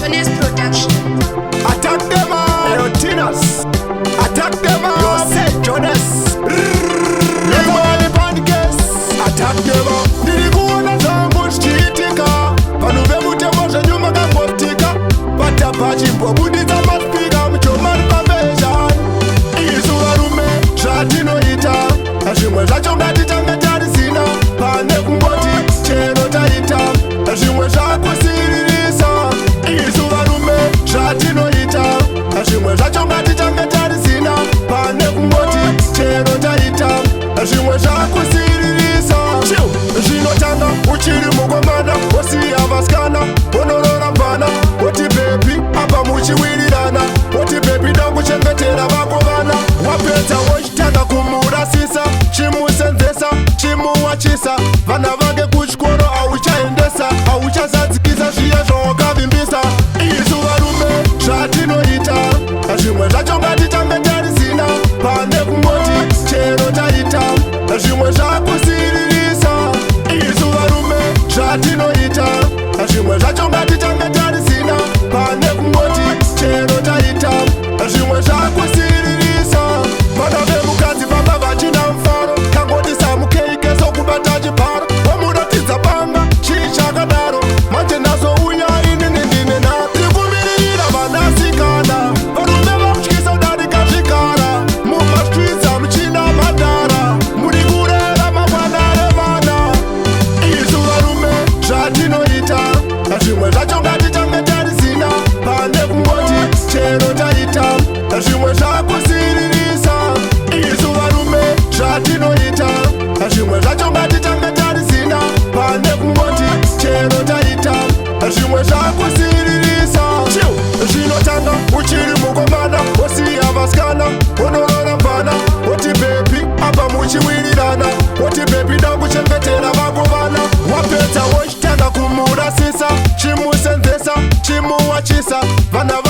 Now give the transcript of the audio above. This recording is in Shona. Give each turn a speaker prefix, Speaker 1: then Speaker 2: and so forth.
Speaker 1: Jonas Production.
Speaker 2: Attack them all. Erotinas. Attack them all. Yose Jonas. Everybody podcast. Attack them all. Ndiri kuona zvangu zvichiitika. Vanhu vemutemo zvenyu makangotika. Patapa chimbobuditsa maspeaker muchomari pambezhani. Isu varume zvatinoita zvimwe zvacho ngatitange tarisina pane kungoti chero taita zvimwe zvakusiririsa. Isu varume zvatinoita zvimwe zvacho ngatitange tarisina pane kungoti chero taita zvimwe zvakusiririsa. Zvinotanga uchiri mukomana, wosiya vasikana, wonorora mvana, woti baby, apa muchiwirirana, woti baby, danguchengetera vako vana. Wapedza wochitanga kumurasisa, chimusenzesa, chimuwachisa vana vake kuchikoro auchaendesa, auchazadzikisa zviya zvawakavimbisa. Isu varume zvatinoita zvimwe zvacho ngatitange tarisina pane kungoti chero taita zvimwe zvakusiririsa. Isu varume zvatinoita zvimwe zvacho ngatitange tarisina pane kungoti chero taita zvimwe zvakusiririsa. Vana vemukadzi vamba vachina mufaro, kangoti samukeike sokubata chibharo, wamuratidza banga. Chii chakadaro manje? Ndazouya inini ndine nharo, tikumiririra vanasikana. Varume vakutyisa kudarika zvikara, mumastreets hamuchina madhara, muri kurera mangwana revana. Isu varume zvatinoita zvimwe zvacho ngatitange tarisina pane kungoti chero taita zvimwe zvakusiririsa. Isu varume zvatinoita zvimwe zvacho ngatitange tarisina pane kungoti chero taita zvimwe zvakusiririsa. Zvinotanga uchiri mukomana, wosiya vasikana, wonorora mvana, woti baby, apa muchiwirirana, woti baby, danguchengetera vako vana. Wapedza wochitanga kumurasisa, chimusenzesa, chimuwachisa vana.